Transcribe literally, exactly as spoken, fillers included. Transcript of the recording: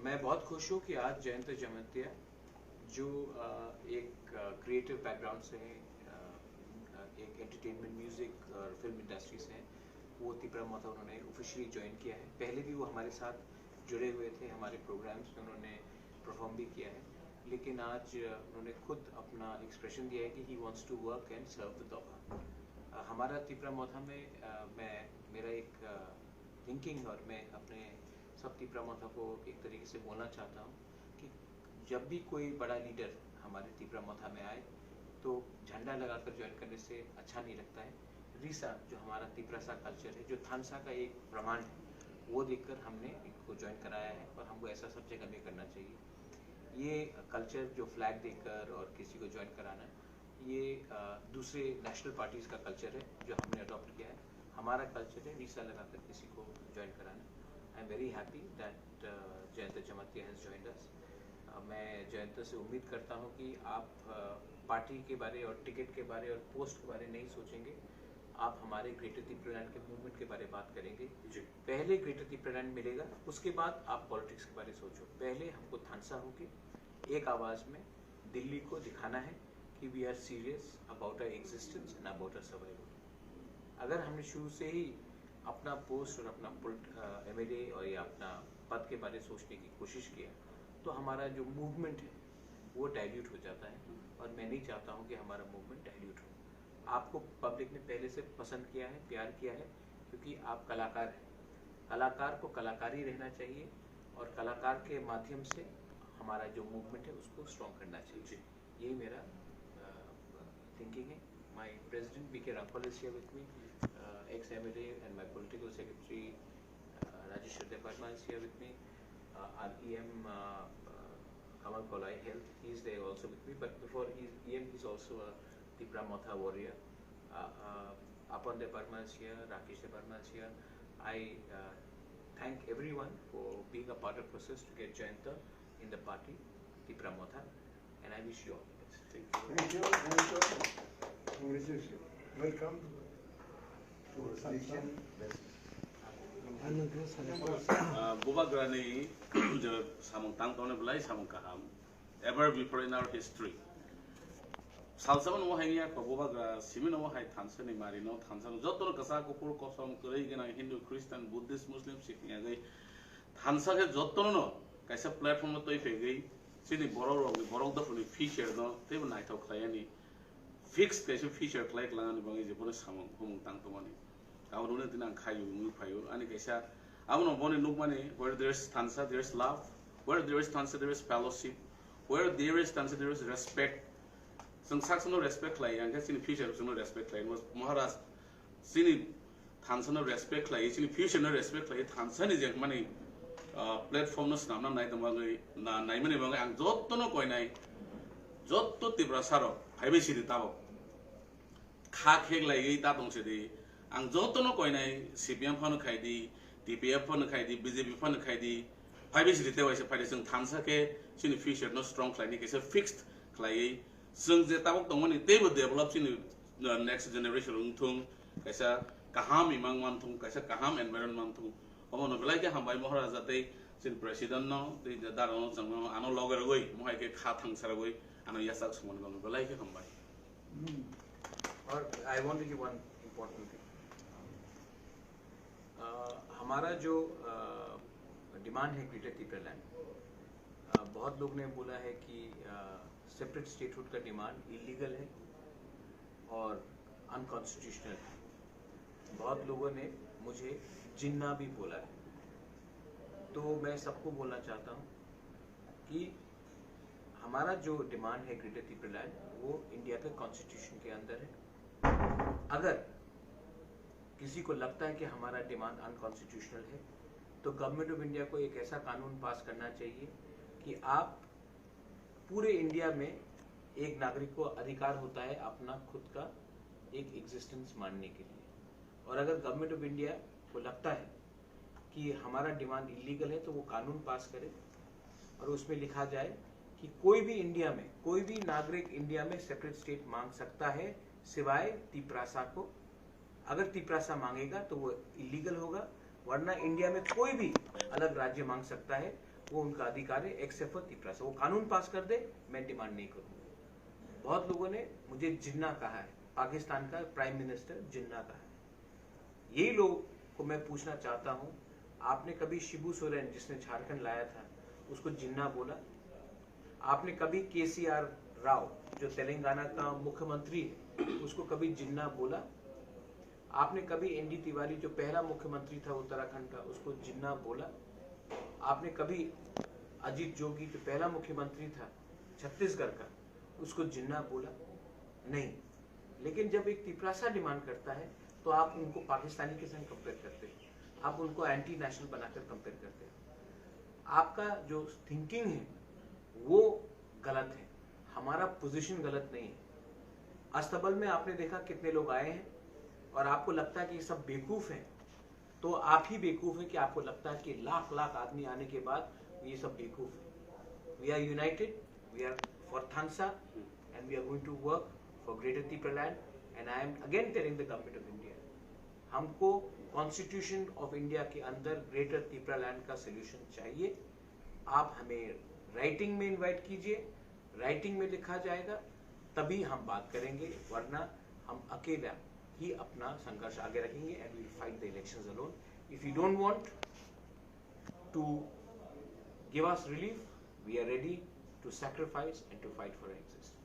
मैं बहुत खुश हूँ कि आज जयंत जमतिया, जो अ, एक क्रिएटिव बैकग्राउंड से है, अ, एक एंटरटेनमेंट, म्यूजिक और फिल्म इंडस्ट्री से हैं, वो तिपरा मोथा उन्होंने ऑफिशियली ज्वाइन किया है। पहले भी वो हमारे साथ जुड़े हुए थे, हमारे प्रोग्राम्स में उन्होंने परफॉर्म भी किया है, लेकिन आज अ, उन्होंने खुद अपना एक्सप्रेशन दिया है कि he wants to work and serve the Doba। अ, हमारा तिपरा मोथा में अ, मैं मेरा एक थिंकिंग है और मैं अपने सब तिपरा मोथा को एक तरीके से बोलना चाहता हूँ कि जब भी कोई बड़ा लीडर हमारे तिपरा मोथा में आए तो झंडा लगाकर ज्वाइन करने से अच्छा नहीं लगता है। रिसा जो हमारा तिपरासा कल्चर है, जो थानसा का एक प्रमाण है, वो देखकर हमने इनको ज्वाइन कराया है और हमको ऐसा सब जगह में करना चाहिए। ये कल्चर जो फ्लैग देकर और किसी को ज्वाइन कराना, ये अ, दूसरे नेशनल पार्टीज का कल्चर है जो हमने अडॉप्ट किया है। हमारा कल्चर है रिसा लगाकर किसी को ज्वाइन कराना। I am very happy that Jayant Jamatia has joined us. मैं जयंत से उम्मीद करता हूँ कि आप अ, पार्टी के बारे और टिकट के बारे और पोस्ट के बारे नहीं सोचेंगे, आप हमारे ग्रेटर तिप्रालैंड के मूवमेंट के बारे में बात करेंगे। जी। पहले ग्रेटर तिप्रालैंड मिलेगा, उसके बाद आप पॉलिटिक्स के बारे में सोचो। पहले हमको थानसा होके एक आवाज़ में दिल्ली को दिखाना है कि we are serious about our existence and about our survival। अगर हमने शुरू से ही अपना पोस्ट और अपना एमएलए और या अपना पद के बारे में सोचने की कोशिश किया तो हमारा जो मूवमेंट है वो डाइल्यूट हो जाता है, और मैं नहीं चाहता हूँ कि हमारा मूवमेंट डाइल्यूट हो। आपको पब्लिक ने पहले से पसंद किया है, प्यार किया है, क्योंकि आप कलाकार हैं। कलाकार को कलाकार ही रहना चाहिए और कलाकार के माध्यम से हमारा जो मूवमेंट है उसको स्ट्रॉन्ग करना चाहिए। यही मेरा थिंकिंग है। My president B K Rangkhol is here with me, ex M L A and my political secretary Rajeshwar Debbarma is here with me, our E M Kamal Kolai Health, he is there also with me, but before he is E M, he is also a Tipra Motha warrior. Apan Debbarma is here, Rakesh Debbarma is here. I thank everyone for being a part of process to get Jayanta in the party, Tipra Motha, and I wish you all the best. Thank you. Thank you, thank you. Congratulations. Welcome to Station. Bubagrani je samung tang tongnai belai samung kaham. Ever before in our history. Salsa no hai ya ko bubagra simi no hai thansa ni mari no thansa no joto no kasa kuphur kosom kwrwi gwnang Hindu, Christian, Buddhist, Muslim, Sikh ni agwi thansa khe joto no kaisa platform no twi phegwi chini borok rok ni borok dopha ni future no teibo naithok khlai ani fix kaisa future khlai kwlangani bagwi je bono samung humung tang tongmani. Abo rwna tini ang khaio wngwi phaio ani kaisa abono boni nukmani where there is thansa there is love, where there is thansa there is fellowship, where there is thansa there is respect. Chwng sak chwngno respect khlai ang khe chini future chwngno respect khlai Maharaj chini thansa no respect khlai chini future no respect khlai thansa ni je mani platform no swnamna nai tongmani naimani bagwi ang joto no koinai joto Tiprasa rok phaibai sidi tabok kha khek laiwi ta tong sidi ang joto no koinai C P M phano khai di T P F phano khai di B J P phano khai di phaibai sidi tei waisa phaidi chwng thansa khe chini future no strong khlai ni kaisa fixed khlaiwi chwng je tabok tongmani teibo develop chini next generation wngthung kaisa kaham imang manthung kaisa kaham environment manthung omono belai khe hambai Maharaja tei chini president no tei dara no chwngno ano loge rwgwi mohai khe kha thangsa rwgwi ano yachak sumani bagwi belai khe hambai. Hmm. और I want to give one important thing. हमारा जो डिमांड है ग्रेटर तिपरालैंड, बहुत लोग ने बोला है कि सेपरेट स्टेटहुड का डिमांड इलीगल है और अनकॉन्स्टिट्यूशनल है। बहुत लोगों ने मुझे जिन्ना भी बोला है। तो मैं सबको बोलना चाहता हूँ कि हमारा जो डिमांड है ग्रेटर तिपरालैंड, वो इंडिया के कॉन्स्टिट्यूशन के अंदर है। अगर किसी को लगता है कि हमारा डिमांड अनकॉन्स्टिट्यूशनल है, तो गवर्नमेंट ऑफ इंडिया को एक ऐसा कानून पास करना चाहिए कि आप पूरे इंडिया में एक नागरिक को अधिकार होता है अपना खुद का एक एग्जिस्टेंस मानने के लिए। और अगर गवर्नमेंट ऑफ इंडिया को लगता है कि हमारा डिमांड इलीगल है, तो वो कानून पास करे और उसमें लिखा जाए कि कोई भी इंडिया में, कोई भी नागरिक इंडिया में सेपरेट स्टेट मांग सकता है, सिवाय तिपरासा को। अगर तिपरासा मांगेगा तो वो इलीगल होगा, वरना इंडिया में कोई भी अलग राज्य मांग सकता है, वो उनका अधिकार है, एक्सेप्ट फॉर तिपरासा। वो कानून पास कर दे, मैं डिमांड नहीं करूंगा। बहुत लोगों ने मुझे जिन्ना कहा है, पाकिस्तान का प्राइम मिनिस्टर जिन्ना कहा है। यही लोग को मैं पूछना चाहता हूँ, आपने कभी शिबू सोरेन, जिसने झारखंड लाया था, उसको जिन्ना बोला? आपने कभी केसीआर राव, जो तेलंगाना का मुख्यमंत्री है, उसको कभी जिन्ना बोला? आपने कभी एनडी तिवारी, जो पहला मुख्यमंत्री था उत्तराखंड का, उसको जिन्ना बोला? आपने कभी अजीत जोगी, जो पहला मुख्यमंत्री था छत्तीसगढ़ का, उसको जिन्ना बोला? नहीं। लेकिन जब एक तिपरासा डिमांड करता है, तो आप उनको पाकिस्तानी के संग कंपेयर करते हो, आप उनको एंटी नेशनल बनाकर कंपेयर करते हो। आपका जो थिंकिंग है, वो गलत है। हमारा पोजीशन गलत नहीं है। अस्तबल में आपने देखा कितने लोग आए हैं और आपको लगता है कि ये सब बेवकूफ हैं, तो आप ही बेवकूफ हैं कि आपको लगता है कि लाख लाख आदमी आने के बाद ये सब बेवकूफ हैं। We are united, we are for Thansa, and we are going to work for Greater Tipraland, and I am again telling the Government of India, हमको कॉन्स्टिट्यूशन ऑफ इंडिया के अंदर ग्रेटर तिपरालैंड का सोल्यूशन चाहिए। आप हमें राइटिंग में इनवाइट कीजिए, राइटिंग में लिखा जाएगा, तभी हम बात करेंगे, वरना हम अकेला ही अपना संघर्ष आगे रखेंगे। And we will fight the elections alone. If you don't want to give us relief, we are ready to sacrifice and to fight for our existence.